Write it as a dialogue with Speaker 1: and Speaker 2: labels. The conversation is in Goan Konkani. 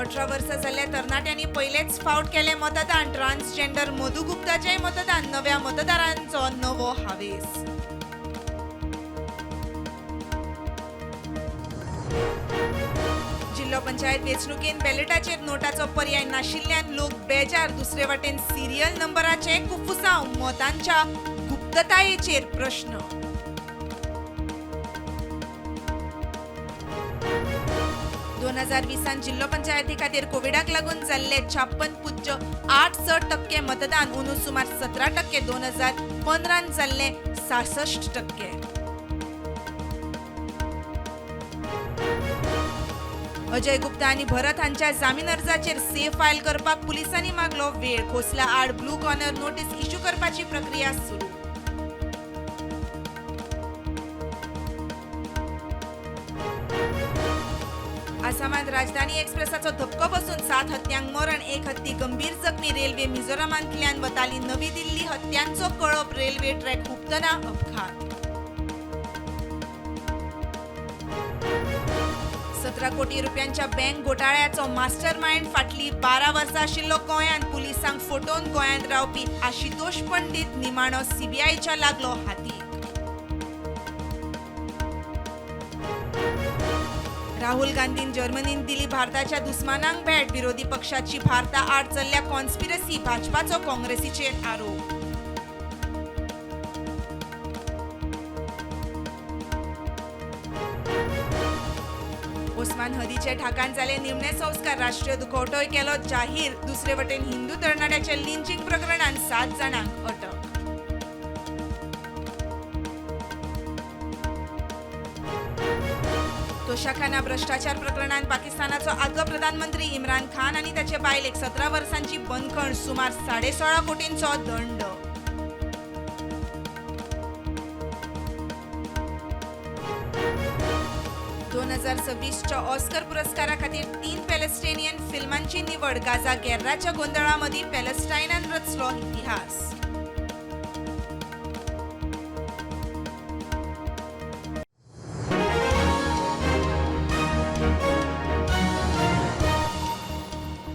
Speaker 1: 18 वर्सां जाल्ल्या तरणाट्यांनी पयलेच फावट केलें मतदान. ट्रान्सजेंडर मधू गुप्ताचेंय मतदान. नव्या मतदारांचो नवो हावेस. जिल्हो पंचायत वेंचणुकेन बॅलेटाचेर नोटाचो पर्याय नाशिल्ल्यान लोक बेजार. दुसरे वाटेन सिरियल नंबराचे कुफुसांव. मतांच्या गुप्ततायेचेर प्रश्न. 2020 जिल्हो पंचायती खातीर कोविडाक लागून जाल्ले 56.86% मतदान. अंदू सुमार 17%. 2015 जाल्ले 66%. अजय गुप्ता आनी भरत हांच्या जामीन अर्जाचेर से फायल करपाक पुलिसांनी मागलो वेळ. खोसला आड ब्लू कॉर्नर नोटीस इश्यू करपाची प्रक्रिया सुरू. आसामात राजधानी एक्सप्रेसाचो धपको बसून 7 हत्यांक मरण, 1 हत्ती गंभीर जखमी. रेल्वे मिझोरामांतल्यान वताली नवी दिल्ली. हत्यांचो कळप रेल्वे ट्रॅक हुपतना अपघात. 17 कोटी रुपयांच्या बँक घोटाळ्याचो मास्टरमाइंड फाटली 12 वर्सां आशिल्लो गोंयांत. पुलिसांक फटोवन गोंयांत रावपी आशुतोष पंडित निमाणो सीबीआयच्या लागलो हातीक. राहुल गांधीन जर्मनीन दिली भारताच्या दुस्मानांक भेट. विरोधी पक्षाची भारता आड चल्ल्या कॉन्स्पिरसी. भाजपाचो काँग्रेसीचेर आरोप. ओस्मान हदीचे ढाकान जाले निमणे संस्कार. राष्ट्रीय दुखवटोय केलो जाहीर. दुसरे वटेन हिंदू तरणाट्याच्या लिंचिंग प्रकरणात 7 जाणांक अटक. तोशाखाना भ्रष्टाचार प्रकरणात पाकिस्तानाचो आदलो प्रधानमंत्री इम्रान खान आनी ताचे बायलेक 17 वर्सांची बंदखण, सुमार 16.5 कोटींचो दंड. 2026च्या ऑस्कर पुरस्कारा खातीर 3 पॅलेस्टायनियन फिल्मांची निवड. गाझा गेर्राच्या गोंदळामदीं पॅलेस्टायनान रचलो इतिहास.